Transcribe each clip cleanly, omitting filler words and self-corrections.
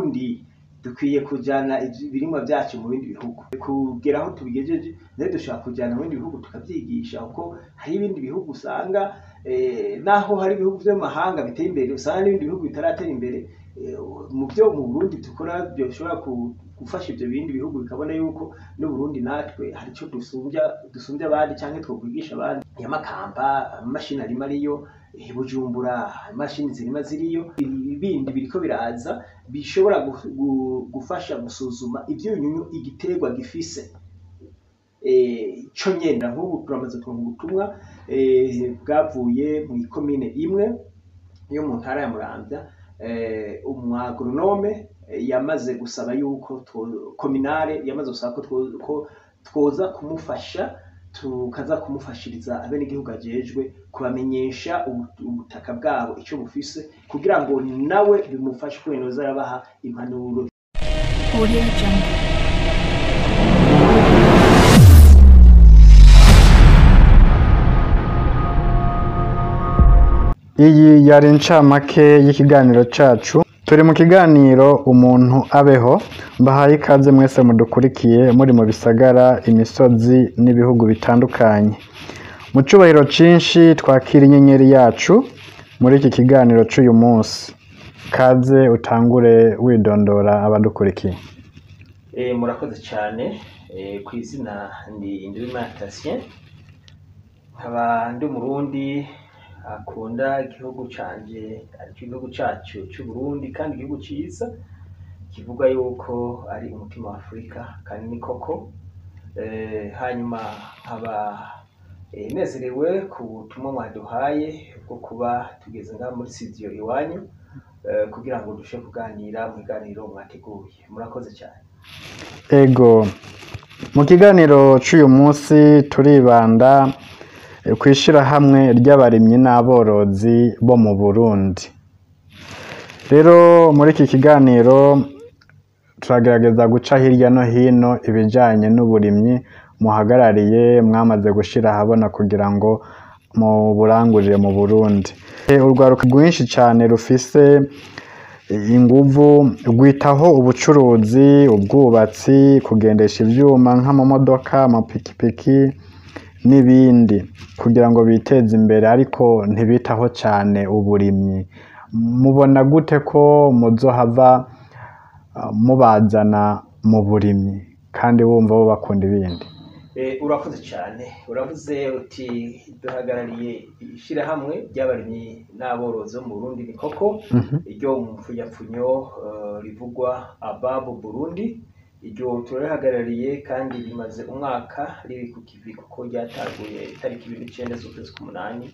Burundi dukwiye kujana ibirimwa vyacu mu bindi bihugu, kugera aho tubigejeje rero dushobora kujana mu bindi bihugu tukavyigisha, kuko hari ibindi bihugu usanga naho hari ibihugu vyo mu mahanga biteye imbere, usanga n'ibindi bihugu bitaratera imbere. Mu byo mu Burundi dukora byoshobora gufasha ivyo bindi bihugu bikabona yuko n'Uburundi natwe hari ico dusumbya abandi canke twokwigisha abandi. Ya Makamba amamashini arima ariyo, Bujumbura imashini zirima ziriyo, ibindi biriko biraza bishobora gufasha gusuzuma ivyunyunyu igiterwa gifise. Ico nyene nk'ubu turamaze kuronka ubutumwa bwavuye mw'ikomine imwe yo mu ntara ya Muramvya, umwagoronome yamaze gusaba yuko kominare yamaze gusaba ko twoza kumufasha, tukaza kumufashiriza abenegihugu ajejwe kubamenyesha ubutaka bwabo ico bufise, kugira ngo nawe bimufashe uko yoza arabaha impanuro. Audio Jungle. Iyi yari incamake y'ikiganiro cacu. Turi mu kiganiro umuntu abeho. Mbahaye ikaze mwese mudukurikiye muri mu bisagara, imisozi n'ibihugu bitandukanye. Mu cubahiro cinshi twakira inyenyeri yacu muri iki kiganiro c'uyu munsi. Kaze utangure widondora abadukurikiye. Murakoze cyane. Kw'izina ndi Nduwimana Tatien, nkaba ndi umurundi akunda igihugu canje, aricyo igihugu cacu c'Uburundi, kandi igihugu ciza kivuga yuko ari umutima wa Afurika, kandi ni koko. Hanyuma nkaba nezerewe ku butumwa mwaduhaye bwo kuba tugeze ngaha muri studio iwanyu, kugira ngo dushobore kuganira mu biganiro mwateguye. Murakoze cyane. Ego, mu kiganiro c'uyu munsi turibanda kw'ishirahamwe ry'abarimyi n'aborozi bo mu Burundi. Rero muri iki kiganiro turagerageza guca hirya no hino ibijanye n'uburimyi muhagarariye, mwamaze gushira ahabona kugira ngo muburangurire mu Burundi. Urwaruka rwinshi cane rufise inguvu rwitaho ubucuruzi, ubwubatsi, kugendesha ivyuma nk'amamodoka, amapikipiki n'ibindi kugira ngo biteze imbere, ariko ntibitaho cane uburimyi. Mubona gute ko muzohava mubazana mu burimyi kandi wumva bo bakunda ibindi? Urakoze cyane. Uravuze uti duhagarariye ishirahamwe ry'abarimyi n'aborozi bo mu Burundi, ni koko. Iryo mu mfunyapfunyo rivugwa Ababu Burundi, iryo turarihagarariye kandi rimaze umwaka riri ku kivi, kuko ryatanguye itariki 29 z'ukwezi k'umunani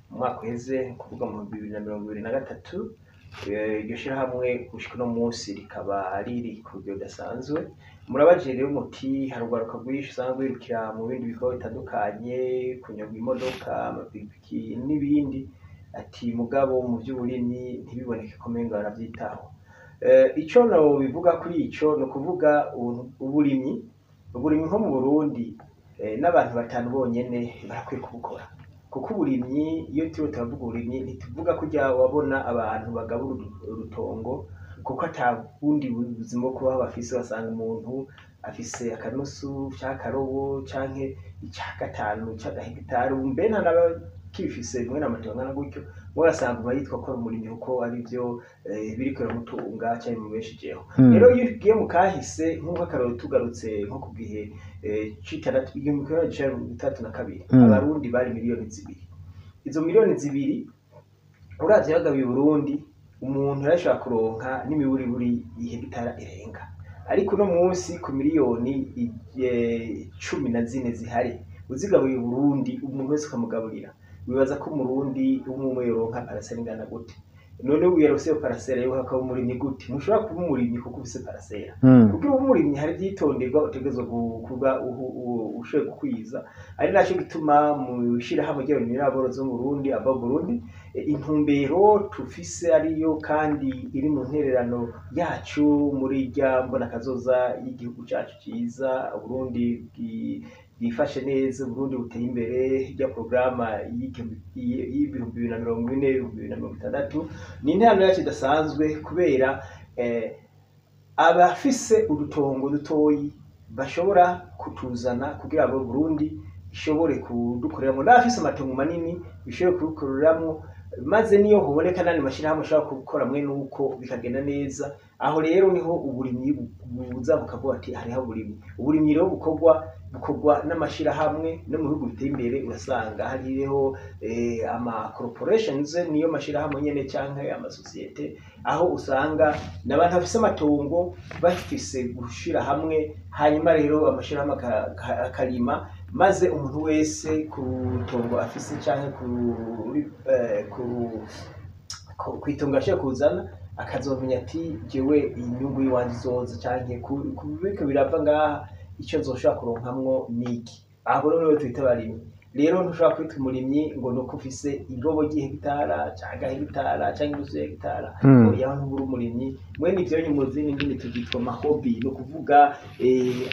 mu mwaka uheze, ni kuvuga mu 2023. Iryo shirahamwe gushika uno munsi rikaba riri ku rugero rudasanzwe. Murabajije rero muti hari urwaruka rwinshi usanga rwirukira mu bindi bikorwa bitandukanye, kunyonga imodoka, amapikipiki n'ibindi, ati mugabo mu by'uburimyi ntibiboneke ko umenga baravyitaho. Ico nobivuga kuri ico ni ukuvuga uburimyi nko mu Burundi, n'abantu batanu bonyene barakwiye kubukora, kuko uburimyi, iyo turiko turavuga uburimyi, ntituvuga kurya wabona abantu bagabura urutongo, kuko ata bundi buzima bwo kubaho bafise. Basanga umuntu afise akanusu c'akarobo canke ica gatanu c'agahegitari, mbe nta n'abakibifise bimwe n'amatongo angana gutyo, mwe ugasanga uba yitwa ko ari umurimyi kuko arivyo biriko biramutunga canke bimubeshejeho. Rero iyo ugiye mu kahise, nk'uko akarorero tugarutse nko ku gihe c'itandatu, 1962, Abarundi bari miliyoni 2. Izo miliyoni 2 uravye bagabiye Uburundi, umuntu yarashobora kuronka n'imiburiburi ihegitara irenga. Ariko uno munsi ku miliyoni 14 zihari, uzigabuye Uburundi, umuntu wese ukamugaburira, wibaza ko umurundi umwe yoronka parasera ingana gute? None ubu yarose iyo parasera, yuko akaba umurimyi gute? Ntushobora kuba umurimyi kuko ufise parasera. Kugira ube umurimyi hari ivyitonderwa utegerezwa kuba ushoboye gukwiza, ari naco gituma mu ishirahamwe ry'abarimyi n'aborozi bo mu Burundi, Aba Burundi, intumbero tufise ariyo kandi iri mu ntererano yacu muri rya mbonakazoza y'igihugu cacu ciza, Uburundi bwifashe neza, Uburundi buteye imbere, rya porogaramu y'2040, 2060, ni intererano yacu idasanzwe kubera Abafise udutongo dutoyi bashobora kutuzana kugira ngo Burundi ishobore kudukoreramwo, n'abafise amatongo manini bishobore kudukoreramwo, maze niyo hoboneka n'andi mashirahamwe ashobora gukora mwene uko bikagenda neza. Aho rero niho uburimyi buza bukavuga ati hariho uburimyi. Uburimyi rero bukorwa n'amashirahamwe. No mu bihugu biteye imbere urasanga hariho ama corporations, niyo mashirahamwe nyene, canke amasosiyete, aho usanga n'abantu bafise amatongo bafise gushira hamwe, hanyuma rero amashirahamwe akarima, maze umuntu wese ku tongo afise canke kw'itongo ashoboye kuzana, akazomenya ati jewe inyungu y'iwanje izoza canke biriko birava ngaha, ico nzoshobora kuronkamwo niki. Aho rero niho twita abarimyi. Rero ntushobora kwita umurimyi ngo nuko ufise irobo ry'ihegitara canke hegitara canke inusu y'hegitara. Oya, ntuba uri umurimyi. Mwene ivyo mu zindi ndimi tuvyitwa ama hobby, ni ukuvuga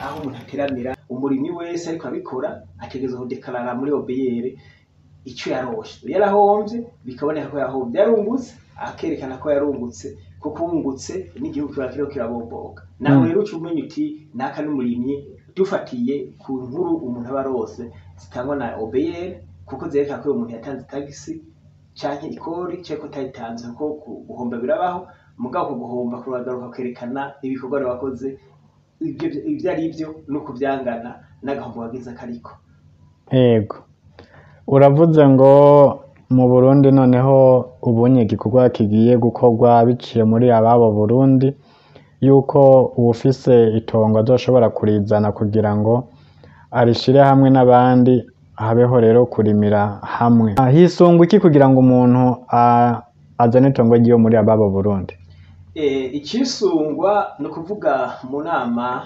aho umuntu ateramira. Umurimyi wese ariko abikora ategerezwa kudekarara muri OBR ico yaroshe. Yarahomvye bikaboneka ko yahomvye, yarungutse akerekana ko yarungutse, kuko wungutse n'igihugu kiba kiriko kirabomboka. Nawe rero uca umenya uti naka n'umurimyi, dufatiye ku nkuru umuntu aba arose zitangwa na OBR, kuko zerekana ko uyu muntu yatanze itagisi canke ikori canke ko atayitanze, kuko guhomba birabaho, mugabo uko guhomba kuragaruka kerekana ibikorwa wakoze ivyo ari vyo nuko vyangana n'agahombo wagize akariko. Yego, uravuze ngo mu Burundi noneho ubunye igikorwa kigiye gukorwa biciye muri ababo Burundi, yuko uwufise itongo azoshobora kurizana kugira ngo arishire hamwe n'abandi, habeho rero kurimira hamwe. Hisungwa iki kugira ngo umuntu azane itongo ryiwe muri ababo Burundi? Icisungwa ni ukuvuga mu nama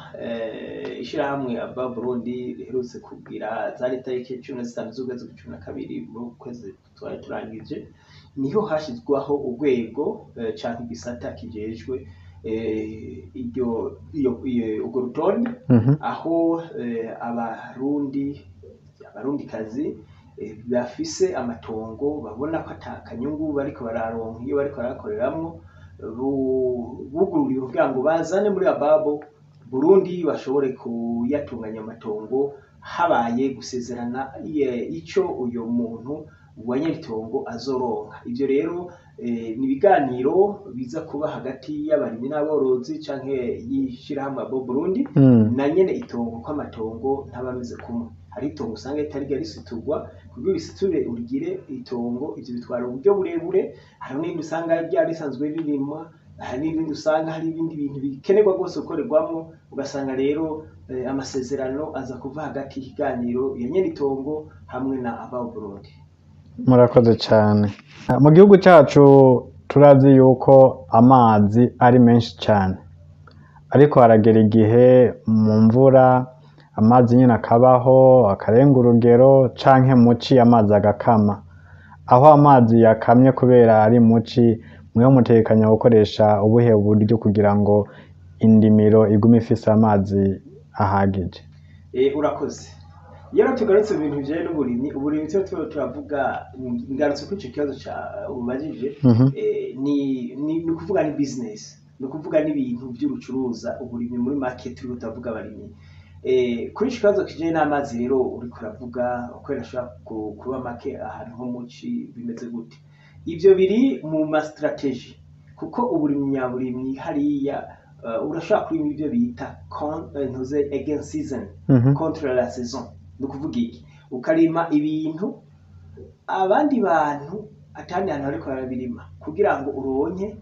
ishirahamwe aba Burundi riherutse kugira, zari itariki 15 z'ukwezi kwa 12 mu kwezi twari turangije, niho hashizwaho urwego canke igisata kijejwe urwo rutonde, aho abarundi, abarundikazi bafise amatongo babona ko ata kanyungu bariko bararonka iyo bariko barakoreramwo, bugururiwe kugira ngo bazane muri ababo Burundi bashobore kuyatunganya amatongo, habaye gusezerana ico uyo muntu wa nyiritongo azoronka. Ivyo rero ni ibiganiro biza kuba hagati y'abarimyi n'aborozi canke y'ishirahamwe abo Burundi na nyene itongo, ko amatongo ntaba ameze kumwe. Hari itongo usanga ritarigera risiturwa, kugira urisiture urigire itongo ivyo bitwara uburyo burebure. Hari n'irindi usanga ryari risanzwe ririmwa, hari n'irindi usanga hari ibindi bintu bikenerwa rwose gukorerwamwo, ugasanga rero amasezerano aza kuva hagati y'ikiganiro ya nyene itongo hamwe na aba Burundi. Murakoze cyane. Mu gihugu cyacu turazi yuko amazi ari menshi cyane, ariko haragera igihe mu mvura amazi nyine akabaho akarenga urugero, canke muci amazi agakama. Aho amazi yakamye kubera ari muci, mweho mutekanya gukoresha ubuhe buryo kugira ngo indimiro igume ifise amazi ahagije? Urakoze. Iyo rero tugarutse mu bintu bijanye n'uburimyi, uburimyi tuba turavuga, ngarutse kuri ico kibazo ca ubajije, ni ukuvuga ni business, ni ukuvuga n'ibintu vy'urucuruza, uburimyi muri make turiko turavuga abarimyi. Kuri ico kibazo kijanye n'amazi rero uriko uravuga uko ashobora kuba make ahantu ho muci bimeze gute, ivyo biri mu ma strategy, kuko uburimyi nyaburimyi hariya urashobora kurima ivyo bita ntuze against season, contre la saison. Ni ukuvuga iki? Ukarima ibintu abandi bantu atandi hantu bariko barabirima kugira ngo uronke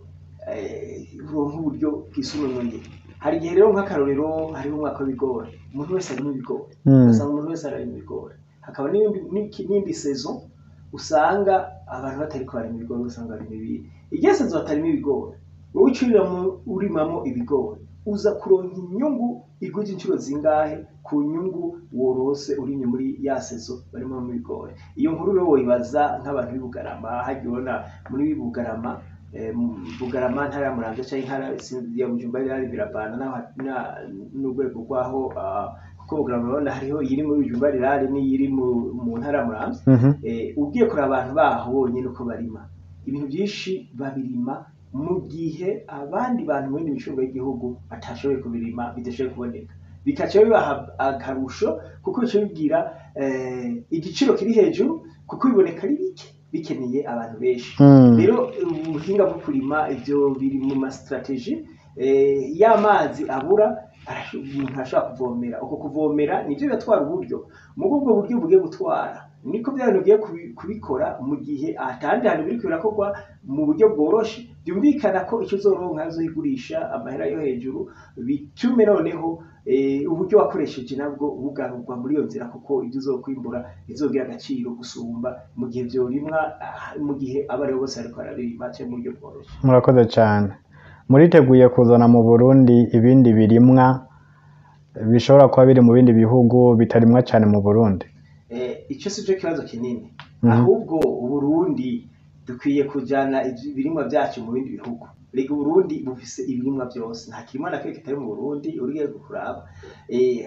uburyo bwisununuye. Hari igihe rero nk'akarorero hariho umwaka w'ibigori, umuntu wese arima ibigori, ugasanga umuntu wese ararima ibigori. Hakaba n'indi saison usanga abantu batariko barima ibigori, ugasanga barima ibindi. Igihe saison batarima ibigori, wowe uca urimamwo ibigori, uza kuronka inyungu igwije incuro zingahe ku nyungu worose urimye muri ya saison barimamwo ibigori. Iyo nkuru rero woyibaza nk'abantu b'i Bugarama, harya ubona muri Bugarama, Bugarama ntara ya Muramvya canke intara ya Bujumbura birari biravana n'urwego rwaho, kuko Bugarama urabona hariho iyiri muri Bujumbura rirari n'iyiri mu ntara ya Muramvya. Ugiye kuraba abantu baho bonyene uko barima, ibintu vyinshi babirima mu gihe abandi bantu mu yindi mihingo y'igihugu batashoboye kubirima, bidashoboye kuboneka, bikaca bibaha akarusho, kuko bica bigira igiciro kiri hejuru, kuko biboneka ari bike bikeneye abantu benshi. Rero ubuhinga bwo kurima, ivyo biri mu ma stratégies y'amazi abura, umuntu arashobora kuvomera. Uko kuvomera nivyo biratwara uburyo, mugo ubwo buryo bugiye gutwara niko bya bintu ugiye kubikora mu gihe atandi hantu biriko birakorwa mu buryo bworoshe. Byumvikana ko icyo uzoronka uzoyigurisha amahera yo hejuru, bitume noneho uburyo wakoresheje nabwo bugarurwa muri iyo nzira, kuko ibyo uzokwimbura bizogira agaciro gusumba mu gihe vyorimwa mu gihe abo aribo bose bariko barabirima canke mu buryo bworoshe. Murakoze cyane. Muriteguye kuzana mu Burundi ibindi birimwa bishobora kuba biri mu bindi bihugu bitarimwa cyane mu Burundi? Ico si cyo kibazo kinini. Ahubwo Uburundi dukwiye kujana ibirimwa vyacu mu bindi bihugu. Rega Uburundi bufise ibirimwa vyose, nta kirimwa na kimwe kitari mu Burundi urigiye kuraba.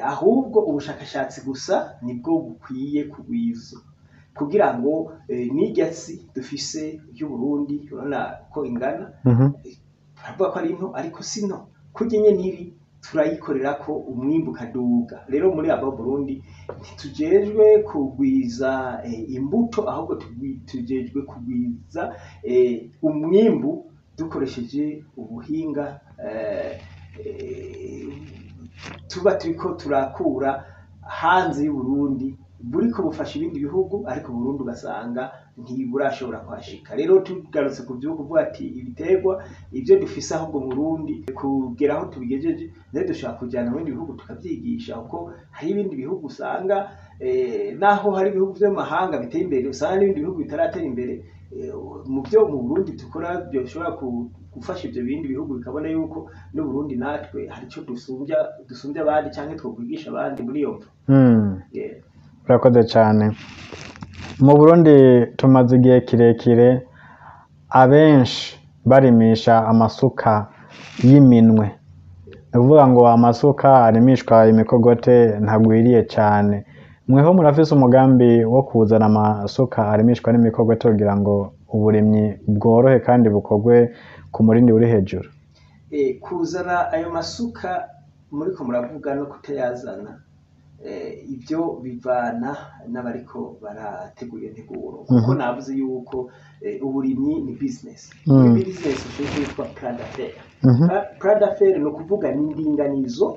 Ahubwo ubushakashatsi gusa nibwo bukwiye kugwizwa kugira ngo n'irya si dufise y'Uburundi, urabona ko ingana, baravuga ko ari nto ariko si nto, kurya nyene iri turayikorera ko umwimbu ukaduga. Rero muri aba Burundi ntitujejwe kugwiza imbuto, ahubwo tujejwe kugwiza umwimbu dukoresheje ubuhinga tuba turiko turakura hanze y'Uburundi, buriko bufasha ibindi bihugu, ariko Burundi ugasanga ntiburashobora kuhashika. Rero tugarutse ku vyo kuvuga ati ibiterwa ivyo dufise, ahubwo mu Burundi kugera aho tubigejeje, rero dushobora kujana mu bindi bihugu tukavyigisha, kuko hari ibindi bihugu usanga naho hari ibihugu vyo mu mahanga biteye imbere, usanga n'ibindi bihugu bitaratera imbere. Mu byo mu Burundi dukora byoshobora gufasha ivyo bindi bihugu bikabona yuko n'Uburundi natwe hari ico dusumbya abandi canke twokwigisha abandi muri iyo mvo. Yeah. Urakoze cyane. Mu Burundi tumaze igihe kirekire abenshi barimisha amasuka y'iminwe, ni ukuvuga ngo amasuka arimishwa imikogote ntagwiriye cyane. Mweho murafise umugambi wo kuzana amasuka arimishwa n'imikogote kugira ngo uburimyi bworohe kandi bukorwe ku murindi uri hejuru? Kuzana ayo masuka muriko muravuga no kutayazana, ibyo bivana n'abariko barategura iyo nteguro, kuko navuze yuko uburimyi ni business. Muri business ushobora kwitwa plan d'affaires. Plan d'affaires ni ukuvuga ni indinganizo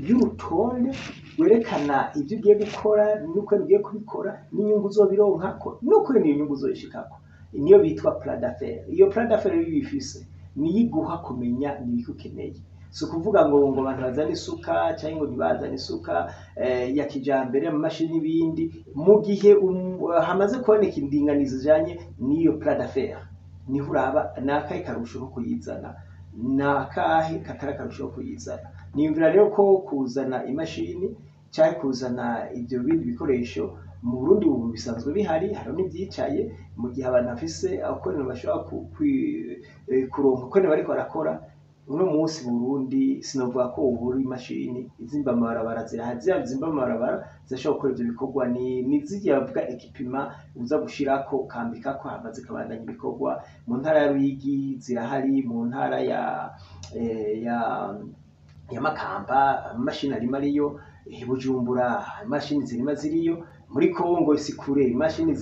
y'urutonde werekana ibyo ugiye gukora n'uko ugiye kubikora n'inyungu uzobironkako n'uko iyo nyungu uzoyishikako, niyo bitwa plan d'affaires. Iyo plan d'affaires iyo uyifise niyo iguha kumenya n'ibiki ukeneye. Si ukuvuga ngo abantu bazane isuka cyangwa ngo ntibazane isuka ya kijambere, amamashini n'ibindi. Mu gihe hamaze kuboneka indinganizo zijanye n'iyo plan d'affaires, niho uraba ni akahe karusho ko kuyizana, ni akahe katari akarusho ko kuyizana. Niyumvira rero ko kuzana imashini cyangwa kuzana ibyo bindi bikoresho mu Burundi ubu bisanzwe bihari, hariho n'ibyicaye. Mu gihe abantu bafise ukuntu bashobora kuronka ukuntu bariko barakora uno munsi mu Burundi, sinovuga ko ubura imashini izimba amabarabara. Zirahari, ziriya zimba amabarabara zirashobora gukora ivyo bikorwa. Ni zirya bavuga équipement uza gushirako ukambikako hama zikabandanya ibikorwa. Mu ntara ya Ruyigi zirahari, mu ntara ya Makamba amamashini arima ariyo, Bujumbura imashini zirima ziriyo, muri Kongo si kure imashini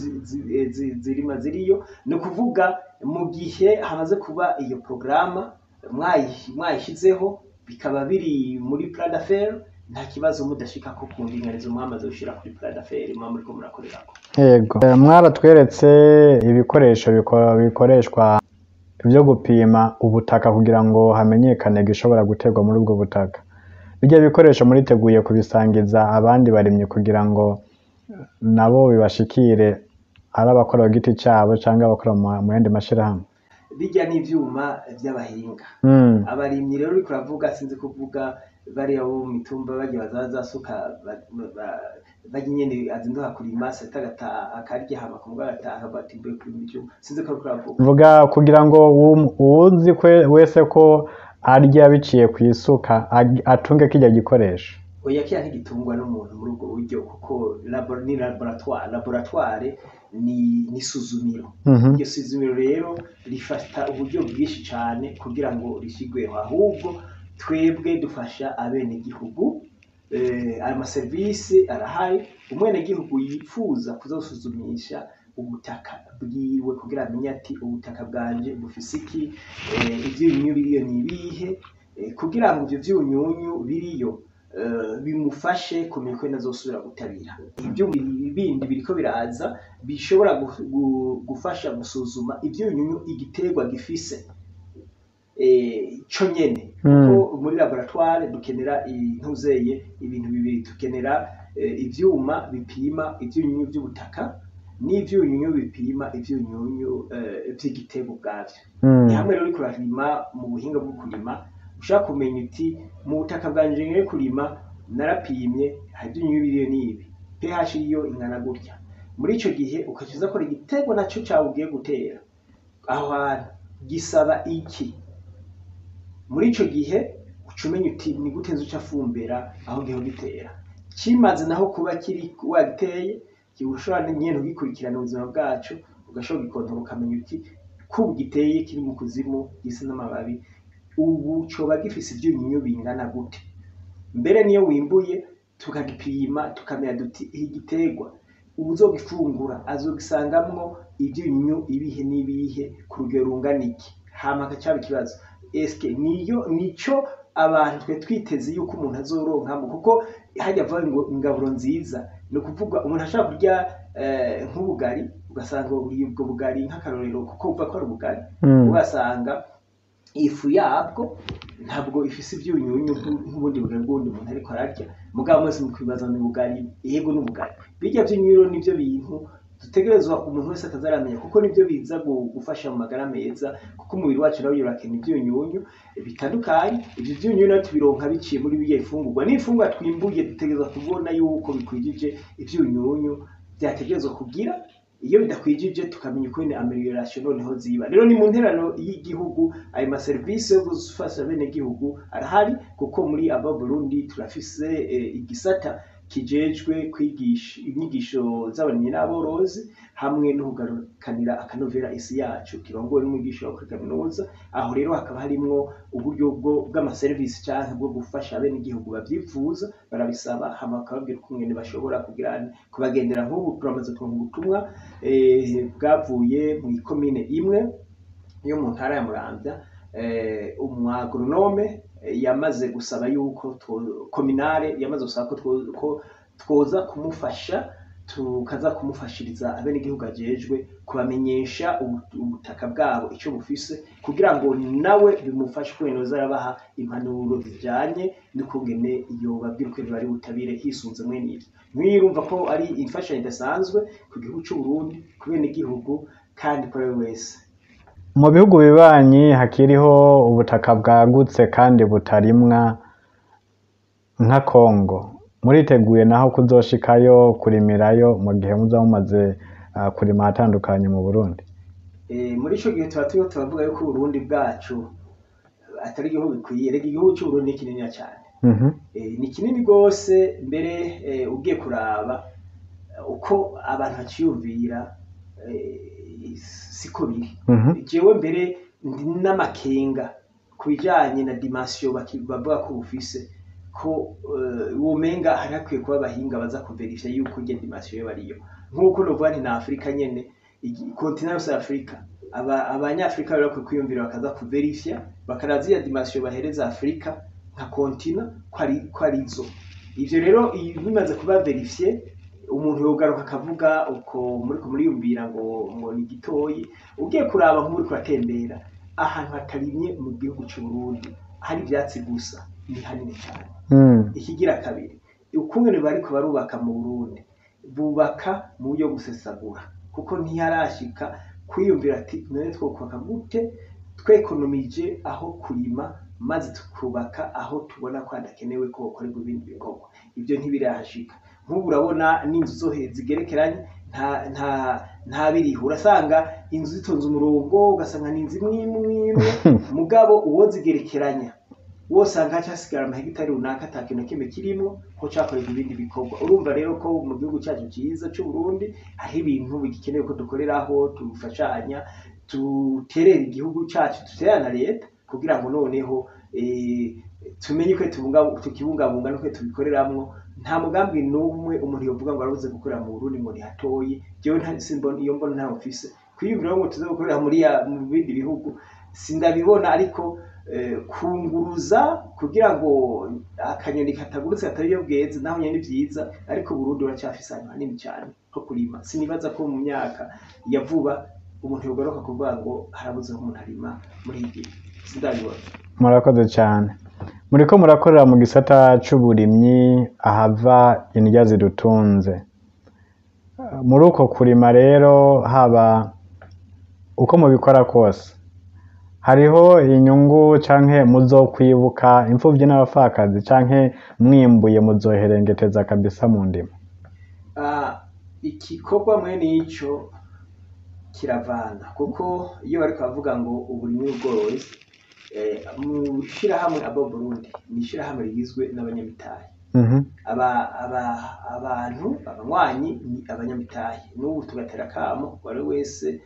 zirima ziriyo. Ni ukuvuga mu gihe hamaze kuba iyo porogaramu mwayishizeho, bikaba biri muri plan d'affaires, nta kibazo mudashikako ku ndinganizo mwamaze gushira kuri plan d'affaires muba muriko murakorerako. Yego. Mwaratweretse ibikoresho bikoreshwa byo gupima ubutaka kugira ngo hamenyekane igishobora guterwa muri ubwo butaka. Bijya bikoresho muriteguye kubisangiza abandi barimyi kugira ngo nabo bibashikire, ari abakora ku giti cyabo cyangwa abakora mu yandi mashirahamwe? Bijya n'ivyuma vy'abahinga. Abarimyi rero uriko uravuga, sinzi kuvuga bariya bo mu mitumba bagiye baza zasuka barya nyene azinduka kurima seta agataha akarya, hama kumugoroba agataha bati mvuye kurima ivyuma, sinzi ko uriko uravuga. Mvuga kugira ngo uwuzi wese ko arya biciye ku isuka atunge kirya gikoresho. Oya, kiya ntigitungwa n'umuntu muri ubwo buryo, kuko ni laboratoire. Ni isuzumiro. Iryo suzumiro rero rifata uburyo bwinshi cyane kugira ngo rishyirweho. Ahubwo twebwe dufasha abenegihugu. Ayo maserivisi arahari. Umwenegihugu yifuza kuzosuzumisha ubutaka bwiwe kugira amenye ati ubutaka bwanje bufise iki, ivyunyunyu biriyo ni ibihe, kugira ngo ivyo vyunyunyu biriyo bimufashe kumenya uko azosubira gutabira. Ibyo bindi biriko biraza bishobora gufasha gusuzuma ivyunyunyu igiterwa gifise co nyene, kuko muri laboratoire dukenera intuzeye ibintu bibiri: dukenera ivyuma bipima ivyunyunyu vy'ubutaka n'ivyunyunyu bipima ivyunyunyu vy'igiterwa ubwavyo. Ni hamwe rero uriko urarima mu buhinga bwo kurima, ushaka kumenya uti mu butaka bwanje ngiye kurima narapimye, hari ivyunyunyu biriyo n'ibi, pH yo ingana gutya. Muri ico gihe ukaca uza kora igiterwa naco cawe ugiye gutera aho hantu gisaba iki. Muri ico gihe uca umenya uti ni gute nzoca fumbera aho ngiye kugitera. Kimaze naho kuba kiri wagiteye, ushobora nyene kugikurikirana ubuzima bwaco, ugashobora kugikontorora, ukamenya uti kubu giteye kiri mu kuzimu gisa n'amababi, ubu coba gifise ivyunyunyu bingana gute. Mbere niyo wimbuye tukagipima, tukamenya duti iki giterwa uwuzogifungura azogisangamwo ivyunyunyu ibihe n'ibihe ku rugero rungana iki. Hama hagaca haba ikibazo: eske niyo nico abantu twe twiteze yuko umuntu azoronkamo? Kuko harya bavuga ngo ingaburo nziza, ni ukuvuga umuntu ashobora kurya nk'ubugari, ugasanga uriye ubwo bugari nk'akarorero, kuko uvuga ko ari ubugari, ugasanga ifu yabwo ntabwo ifise ivyunyunyu nk'ubundi bugari bw'uwundi muntu ariko ararya. Mugabo mwese mukwibaza ni ubugari, yego n'ubugari. Birya vyunyunyu rero nivyo bintu dutegerezwa umuntu wese akazaramenya, kuko nivyo biza gufasha mu magara meza, kuko umubiri wacu nawo urakena ivyunyunyu bitandukanye. Ivyo vyunyunyu navyo tubironka biciye muri birya bifungurwa. N'ifungurwa twimbuye dutegerezwa kubona yuko bikwijije ivyunyunyu vyategerezwa kugira. Iyo bidakwijije tukamenya ukungene amélioration noneho ziba. Rero ni mu nterano y'igihugu, ayo maserivisi yo gufasha abenegihugu arahari, kuko muri aba Burundi turafise igisata kijejwe kwigisha inyigisho z'abarimyi n'aborozi hamwe no kugarukanira akanovera isi yacu, kirongowe n'umwigisha wo kuri kaminuza. Aho rero hakaba harimwo uburyo bw'amaserivisi canke bwo gufasha abenegihugu bavyifuza. Barabisaba, hama bakababwira ukungene bashobora kugira kubagendera. Nk'ubu turamaze kuronka ubutumwa bwavuye mw'ikomine imwe yo mu ntara ya Muramvya. Umwagoronome yamaze gusaba yuko communale yamaze gusaba ko twoza kumufasha, tukaza kumufashiriza abenegihugu ajejwe kubamenyesha ubutaka bwabo ico bufise, kugira ngo nawe bimufashe ukungene yoza arabaha impanuro zijanye n'ukungene yobabwira ukungene bari butabire hisunze mwene ivyo. Nk'iyo urumva ko ari imfashanyo idasanzwe ku gihugu c'Uburundi, ku benegihugu kandi kuri we wese. Mu bihugu bibanyi hakiriho ubutaka bwagutse kandi butarimwa nka Kongo, muriteguye naho kuzoshikayo kurimirayo mu gihe muzoba mumaze kurima ahatandukanye mu Burundi? Muri ico gihe tuba turiko turavuga yuko Uburundi bwacu atari igihugu bikwiye. Rega igihugu c'Uburundi ni kininiya cane. Ni kinini gose. Mbere ugiye kuraba uko abantu baciyumvira, siko biri. Jewe mbere ndi n'amakenga ku bijanye na dimension bavuga ko bufise, ko womenga hari hakwiye kuba abahinga baza kuverifya yuko irya dimension yoba ariyo. Nk'uko novuga nti na Afrika nyene, continent yose ya Afrika, abanyafrika bari bakwiye kwiyumvira bakaza kuverifya, bakaraza iya dimension bahereza Afrika nka continent ko arizo. Ivyo rero bimaze kuba vérifié, umuntu yogaruka akavuga uko muriko muriyumvira ngo ni gitoyi. Ugiye kuraba nk'uriko uratembera ahantu hatarimye mu gihugu c'Uburundi, hari ivyatsi gusa, ni hanini cane. Ikigira kabiri, ukungene bariko barubaka mu Burundi, bubaka mu buryo gusesagura, kuko ntiharashika kwiyumvira ati none twokubaka gute twekonomije aho kurima, maze tukubaka aho tubona ko hadakenewe ko hokorerwa ibindi bikorwa. Ivyo ntibirahashika. Nk'ubu urabona n'inzu zo zigerekeranye nta biriho. Urasanga inzu zitonze umurongo, ugasanga ni inzu imwe imwe imwe, mugabo uwo zigerekeranya Wosanga haca hasigara amahegitari runaka ata kintu na kimwe kirimwo, ko cakorerwa ibindi bikorwa. Urumva rero ko mu gihugu cacu ciza c'Uburundi hariho ibintu bigikenewe ko dukoreraho, tufashanya, duterera igihugu cacu, duterera na leta, kugira ngo noneho tumenye uko tukibungabunga n'uko tubikoreramwo. Nta mugambi n'umwe umuntu yovuga ngo arabuze gukorera mu Burundi ngo ni hatoyi. Jewe simbona iyo mbona, ntayo mfise kwiyumvira ngo tuze gukorera mu bindi bihugu, sindabibona. Ariko kunguruza kugira ngo akanyoni katagurutse katari iyo bweze, naho nyene ni vyiza. Ariko Burundi buracyafise ahantu hanini cyane ho kurima. Sinibaza ko mu myaka ya vuba umuntu yogaruka kuvuga ngo harabuze aho umuntu arima muri iki gihe, sindabibona. Murakoze cyane. Muriko murakorera mu gisata c'uburimyi ahava indya zidutunze. Muri uko kurima rero, haba uko mubikora kose, hariho inyungu canke muzokwibuka imfuvyi n'abapfakazi, canke mwimbuye muzoherengeteza kabisa mu ndimo? Igikorwa mwene ico kiravana, kuko iyo bariko bavuga ngo uburimyi n'ubworozi, mu shirahamwe Abo Burundi ni ishirahamwe rigizwe n'abanyamitahe. Aba abantu abanywanyi ni abanyamitahe. N'ubu tugatera akamo uwari wese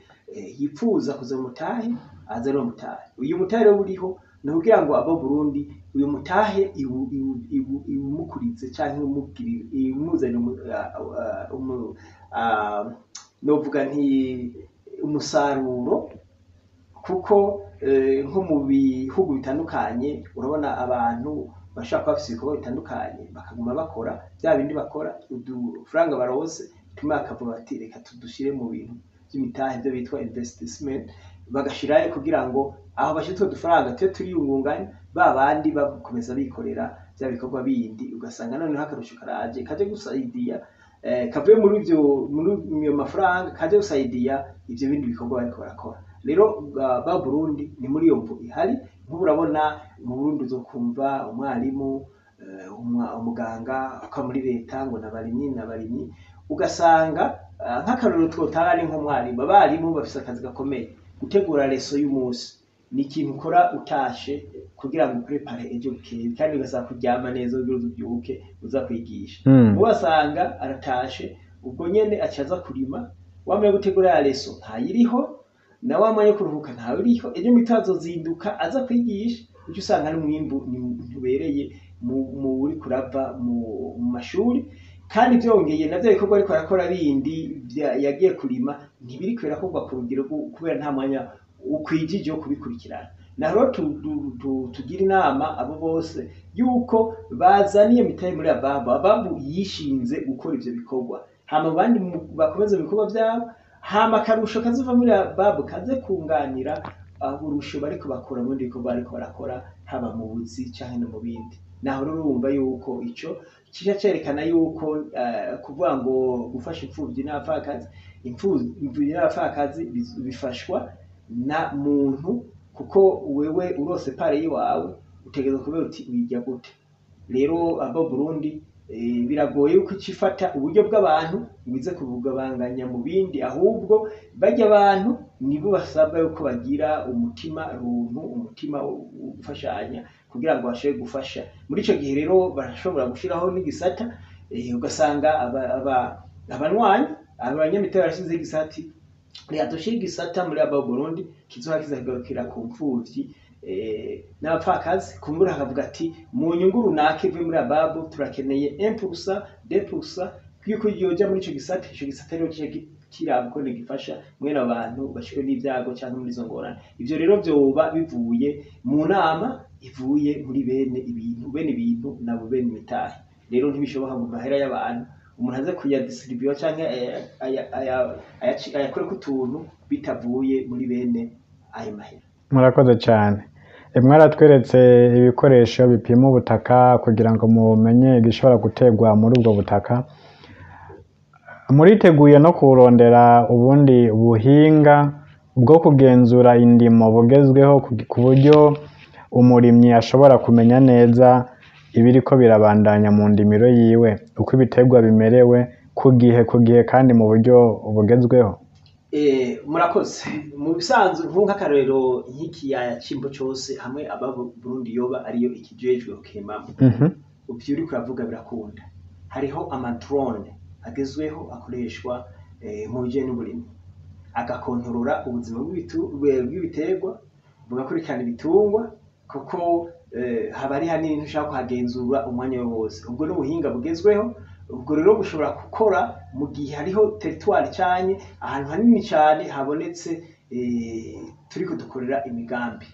yipfuza kuza mu mutahe, aze ari mutahe. Uyu mutahe rero uriho ni ukugira ngo Abo Burundi uyu mutahe iwumukurize canke iwumuzanire novuga nti umusaruro, kuko nko mu bihugu bitandukanye urabona abantu bashobora kuba bafise ibikorwa bitandukanye, bakaguma bakora bya bindi bakora, udufaranga baronse tumwe bakavuga bati reka tudushire mu bintu by'imitahe, ibyo bitwa investissement, bagashirayo kugira ngo aho bashyize utwo dufaranga tube turiyungunganya, ba bandi bakomeza bikorera bya bikorwa bindi. Ugasanga noneho akarusho karaje kaje gusaidiya, kavuye muri ivyo, muri iyo mafaranga, kaje gusaidiya ivyo bindi bikorwa bariko barakora. Rero ba Burundi ni muri iyo mvu ihari. Nk'ubu urabona mu Burundi uzokumva umwarimu, umuganga akora muri leta ngo n'abarimyi, n'abarimyi. Ugasanga nk'akarorero twotanga ni nk'umwarimu. Abarimu bafise akazi gakomeye. Gutegura leçon y'umunsi ni ikintu ukora utashe kugira ngo uprépare ejo bukeye, kandi ugasaba kuryama neza kugira uze ubyuke uza kwigisha. Ugasanga aratashe ubwo nyene aca aza kurima, wamenya gutegura ya leçon ntayiriho, na wa mwanya wo kuruhuka ntawuriho. Ejo mu gitondo azozinduka aza kwigisha. Uca usanga n'umwimbu ntubereye mu uri kurava mu mashuri. Kandi vyongeye navyo bikorwa ariko arakora bindi yagiye kurima ntibiriko birakorwa ku rugero, kubera nta mwanya ukwijije wo kubikurikirana. Naho rero tugira inama abo bose yuko bazana iyo mitahe muri Ababu. Ababu yishinze gukora ivyo bikorwa, hama abandi bakomeze mu bikorwa vyabo, hama akarusho kazova muri Ababu kaze kunganira uburusho bariko bakora mu bindi bikorwa bariko barakora, haba mu buzi canke no mu bindi. Naho rero urumva yuko ico kica cerekana yuko kuvuga ngo gufasha imfuvyi n'abapfakazi, imfuvyi n'abapfakazi bifashwa na muntu, kuko wewe urose part yiwawe utegerezwa kubera uti wirya gute. Rero abo Burundi biragoye yuko icifata uburyo bw'abantu ngo ize kubugabanganya mu bindi, ahubwo barya abantu nibo basabwa yuko bagira umutima runtu, umutima wo gufashanya kugira ngo bashobore gufasha. Muri ico gihe rero barashobora gushiraho n'igisata, ugasanga abanywanyi, abanyamitwe barashizeho igisata, reka dushire igisata muri aba Burundi kizoba kizagarukira ku mfuvyi n'abapfakazi. Kumbura hakavuga ati mu nyungu runaka ivuye muri Ababu turakeneye 1%, 2% yuko yoja muri ico gisata. Ico gisata rero kice kiraba uko gifasha mwene abo bantu bashikwe n'ivyago canke muri izo ngorane. Ivyo rero vyoba bivuye mu nama ivuye muri bene ibintu, bene ibintu nabo bene imitahe. Rero ntibishoboka ngo mahera y'abantu umuntu aze kuyadistribuer canke ayakoreko utuntu bitavuye muri bene ayo mahera. Murakoze cyane. Mwaratweretse ibikoresho bipima ubutaka kugira ngo mumenye igishobora guterwa muri ubwo butaka. Muriteguye no kurondera ubundi buhinga bwo kugenzura indimo bugezweho, ku buryo umurimyi ashobora kumenya neza ibiriko birabandanya mu ndimiro yiwe, uko ibiterwa bimerewe ku gihe ku gihe kandi mu buryo bugezweho? Murakoze. Mu bisanzwe nk'akarorero nk'ikiyaya c'Imbo cose hamwe aba Burundi yoba ariyo ikijejwe kukimamwo, ivyo uriko uravuga birakunda. Hariho amadrone agezweho akoreshwa mu bijanye n'uburimyi, agakontorora ubuzima bw'ibiterwa, bugakurikirana ibitungwa, kuko haba ari hanini ntushobora kuhagenzura umwanya wose. Ubwo n'ubuhinga bugezweho, ubwo rero bushobora gukora mu gihe hariho territoire canke ahantu hanini cane habonetse, turiko dukorera imigambi.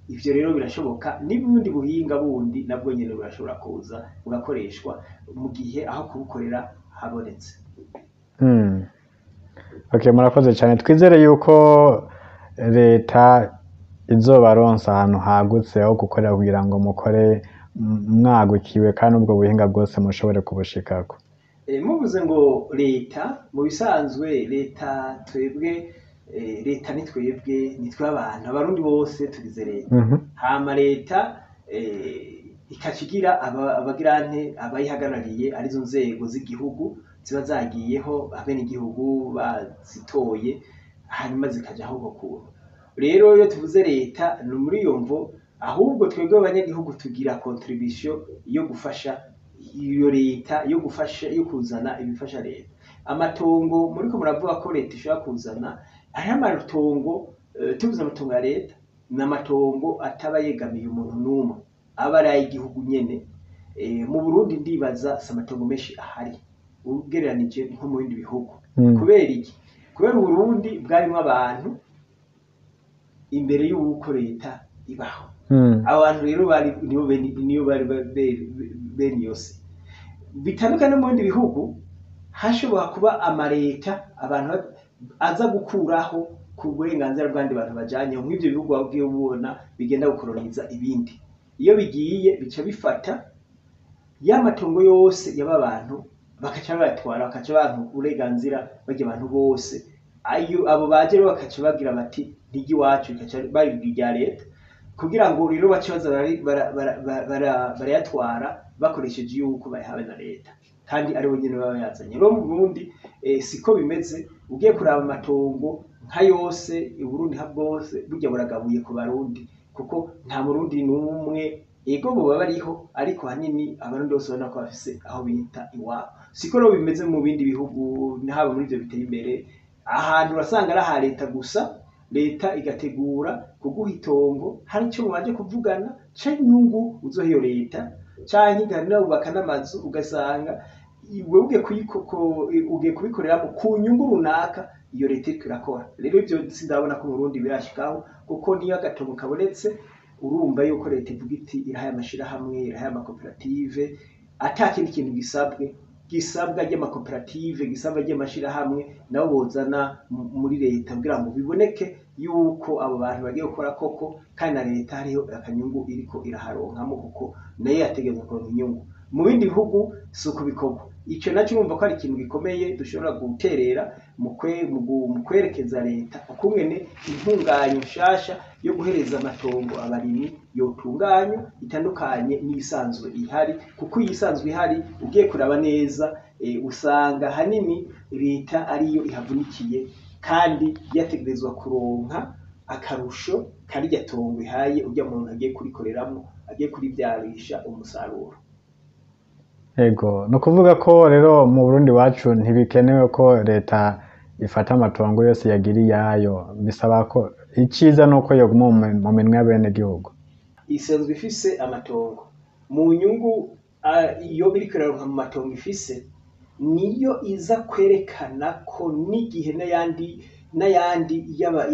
Ivyo rero birashoboka, n'ubundi buhinga bundi nabwo nyene burashobora kuza bugakoreshwa mu gihe aho kubukorera habonetse. Okay, murakoze cyane. Twizere yuko leta izobaronsa ahantu hagutse ho gukorera kugira ngo mukore mwagukiwe kandi ubwo buhinga bwose mushobore kubushikako. Muvuze ngo leta, mu bisanzwe leta twebwe, leta ni twebwe, ni twe abantu, abarundi bose tugize leta. Hama leta ikaca igira abagirante abayihagarariye, arizo nzego z'igihugu ziba zagiyeho abenegihugu bazitoye, hanyuma zikajaho uko kuntu. Rero iyo tuvuze leta ni muri iyo mvo, ahubwo twebwe abanyagihugu tugira contribution yo gufasha iyo leta, yo gufasha, yo kuzana ibifasha leta. Amatongo muriko muravuga ko leta ishobora kuzana, hariho amatongo, tuvuze amatongo ya leta, ni amatongo ataba yegamiye umuntu n'umwe, aba ari ay'igihugu nyene. Mu Burundi ndibaza si amatongo menshi ahari ugereranije nko mu bindi bihugu. Kubera iki? Kubera Uburundi bwarimwo abantu imbere y'uko leta ibaho. Abo bantu rero bari nibo bene, niyo bari bene yose. Bitandukanye no mu bindi bihugu hashobora kuba amareta abantu aza gukuraho ku burenganzira bw'abandi bantu bajanye, nk'ivyo bihugu wagiye ubona bigenda gukoroniza ibindi. Iyo bigiye bica bifata ya matongo yose y'aba bantu, bakaca bayatwara, bakaca banka uburenganzira barya abantu bose. Ayo abo baje rero bakaca bagira bati ntijya iwacu, bikaca babibwira irya leta, kugira ngo rero bace baza barayatwara bakoresheje yuko bayahawe na leta, kandi ari bo nyene baba bayazanye. Rero mu Burundi siko bimeze. Ugiye kuraba amatongo nka yose Uburundi nka bwose burya buragabuye ku Barundi, kuko nta Murundi n'umwe, ego boba bariho, ariko hanini Abarundi bose ubona ko bafise aho bita iwabo. Siko rero bimeze mu bindi bihugu, haba muri ivyo biteye imbere, ahantu urasanga ari aha leta gusa. Leta igategura kuguha itongo hari ico mubanje kuvugana c'inyungu uzoha iyo leta, canke ikanubaka n'amazu, ugasanga wewe ugiye kubikoreramo ku nyungu runaka iyo leta iriko irakora. Rero ivyo sindabona ko mu Burundi birashikaho, kuko niyo agatongo kabonetse urumva yuko leta ivuga iti irahaye amashirahamwe, irahaye amakoperative, ata kindi kintu gisabwe, gisabwa ry'amakoperative, gisabwa ry'amashirahamwe, nabo bozana muri leta kugira ngo biboneke yuko abo bantu bagiye gukora koko, kandi na leta hariho akanyungu iriko iraharonkamo, kuko nayo yategerezwa kuronka inyungu. Mu bindi bihugu si uko bikorwa. Ico naco urumva ko ari ikintu gikomeye dushobora guterera mu kwerekeza leta ukungene intunganyo nshasha yo guhereza amatongo abarimyi yotunganywa itandukanye n'iyisanzwe ihari, kuko iyisanzwe ihari ugiye kuraba neza, usanga hanini leta ariyo ihavunikiye, kandi yategerezwa kuronka akarusho karirya tongo ihaye urya muntu agiye kurikoreramwo, agiye kurivyarisha umusaruro. Ego, ni ukuvuga ko rero mu Burundi wacu ntibikenewe ko leta ifata amatongo yose yagira iyayo, bisaba ko iciza nuko yoguma mu minwe y'abenegihugu. Isanzwe ifise amatongo mu nyungu, iyo biriko iraronka mu matongo ifise niyo iza kwerekana ko n'igihe n'ayandi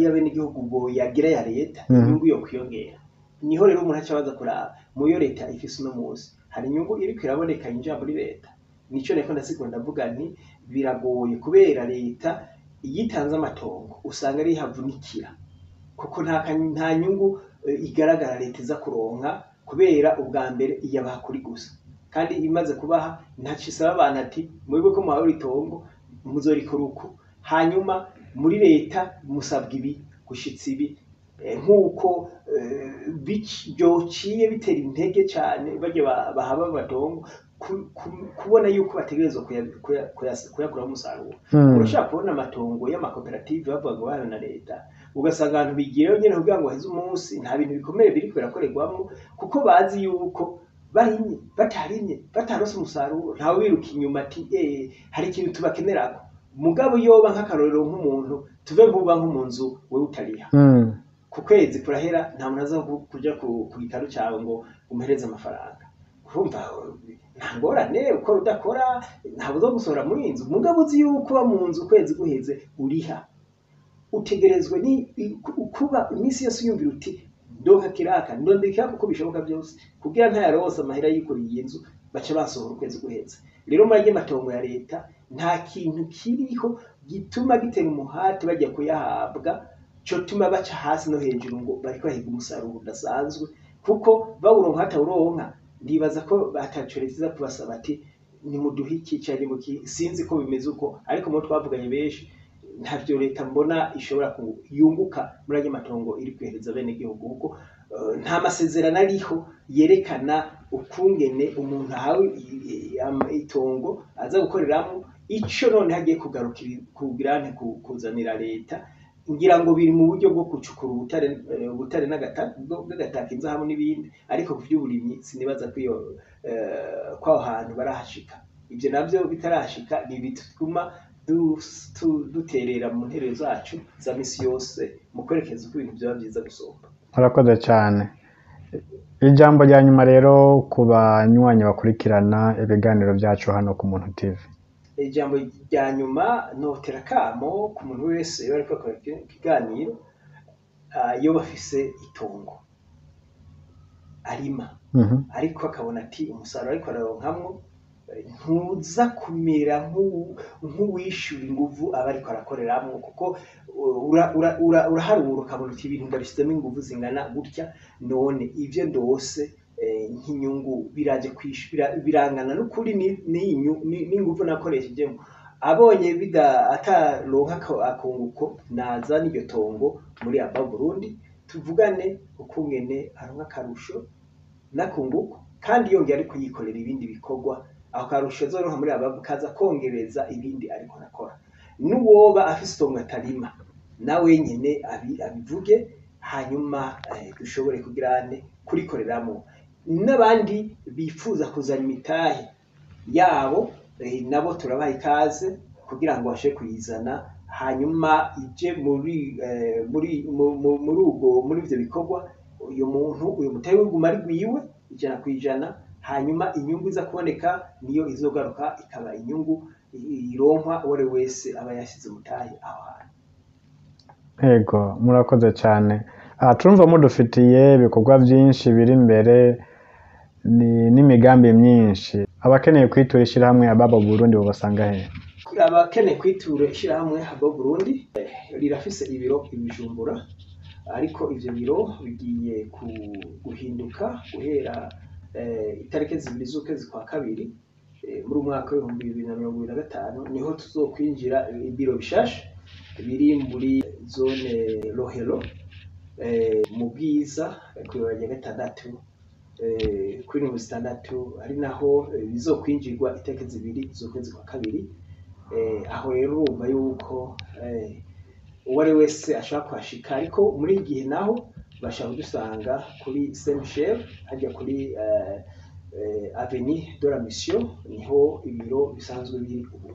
y'abenegihugu boyagira ya leta, inyungu yo kwiyongera. Niho rero umuntu aca abaza kuraba muyo leta ifise uno munsi hari inyungu iriko iraboneka yinjira muri leta. Nico nariko ndasigura, ndavuga nti biragoye kubera leta iyo itanze amatongo usanga ariyo ihavunikira, kuko nta nyungu igaragara leta iza kuronka, kubera ubwa mbere iyabaha kuri gusa, kandi imaze kubaha ntaco isaba abantu ati mwebwe ko muhawe itongo muzorikora uku, hanyuma muri leta musabwa ibi gushitsa ibi. Nk'uko byociye bitera intege cyane bajya bahaba amatongo kubona yuko bategerezwa kuyakuramo umusaruro. Urashaka kubona amatongo y'amakoperative bavuga ngo bahawe na leta, ugasanga abantu bigiyeyo nyene kugira ngo baheze umunsi, nta bintu bikomeye biriko birakorerwamwo, kuko bazi yuko barimye batarimye bataronse umusaruro ntawe wiruka inyuma ati hari ikintu tubakenerako. Mugabo yoba nk'akarorero nk'umuntu tuve nkuba nko mu nzu wewe utariha, ku kwezi kurahera nta muntu aza kuja ku gitaro cawe ngo umuhereze amafaranga, urumva nta ngorane ukora udakora ntabwo uza gusohora muri iyi nzu. Mugabo uzi yuko uba mu nzu ukwezi guheze uriha, utegerezwe ni kuba iminsi yose uyumvira uti ndonka kiraka ndondeka kiraka uko bishoboka byose kugira ntayarose amahera yikoreye iyi nzu baca basohora ukwezi guheze. Rero muri ayo matongo ya leta nta kintu kiriho gituma gitera umuhati bajya kuyahabwa cotuma baca hasi no hejuru ngo bariko bahiga umusaruro udasanzwe, kuko bawuronka batawuronka ndibaza ko bataco leta iza kubasaba ati nimuduhe iki canke nimuki, sinzi ko bimeze uko, ariko mu bo twavuganye benshi ntavyo leta mbona ishobora yunguka muri ayo matongo iri kwihereza bene gihugu, kuko nta masezerano ariho yerekana ukungene umuntu ahawe itongo aza gukoreramwo ico none hagiye kugarukira kugirante kuzanira leta. Ngira ngo biri mu buryo bwo gucukura ubutare, ubutare bw'agataka, inzahabu n'ibindi, ariko ku vy'uburimyi sinibaza ko iyo kw'aho hantu barahashika. Ivyo navyo bitarashika ni bituma duterera mu nterero zacu za misi yose mu kwerekeza uko ibintu vyoba vyiza gusumba. Murakoze cyane. Ijambo rya nyuma rero ku banywanyi bakurikirana ibiganiro byacu hano ku Muntu TV. Ijambo rya nyuma notera akamo ku muntu wese iyo ariko akora ikiganiro, iyo bafise itongo arima, ariko akabona ati umusaruro ariko araronkamwo ntuza kumera nk'uwishura inguvu aba ariko arakoreramwo, kuko uraharura ukabona uti ibintu ndabishizemo inguvu zingana gutya, none ivyo ndose nk'inyungu biraje kwishura birangana n'ukuri n'inguvu nakoreshejemo. Abonye ataronka akunguko naza n'iryo tongo muri aba Burundi tuvugane ukungene aronka akarusho n'akunguko, kandi yongeye ariko yikorera ibindi bikorwa, ako karusho azoronka muri aba kaza kongereza ibindi ariko arakora. N'uwoba afise itongo atarima nawe nyene abivuge, hanyuma dushobore kugirane kurikoreramo. N'abandi bifuza kuzana imitahe yabo, nabo turabaha ikaze kugira ngo bashe kuyizana, hanyuma ije muri muri muri ubwo muri ivyo bikorwa. Uyu muntu uyu mutahe wiguma ari gwiwe 100%, hanyuma inyungu iza kuboneka niyo izogaruka ikaba inyungu ironkwa uwari wese aba yashize umutahe aho hantu. Ego, murakoze cyane. Turumva mudufitiye ibikorwa byinshi biri imbere n'imigambi myinshi. Abakeneye kwitura ishyirahamwe Ababo Burundi bobasanga hehe? Abakeneye kwitura ishyirahamwe Ababo Burundi rirafise ibiro i Bujumbura, ariko ivyo biro bigiye guhinduka guhera itariki 2 z'ukwezi kwa kabiri muri umwaka w'ibihumbi bibiri na mirongo ibiri na gatanu, niho tuzokwinjira ibiro bishasha biri muri zone Rohero, mu Bwiza kw'ibarabara rya gatandatu, kuri mirongo itandatu, ari naho bizokwinjirwa itariki 2 z'ukwezi kwa kabiri. Aho rero urumva yuko uwo ari wese ashobora kuhashika, ariko muri iki gihe naho bashobora kudusanga kuri Saint Michel hajya kuri Avenue de la Mission, niho ibiro bisanzwe biri ubu.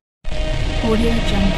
Audio Jungle.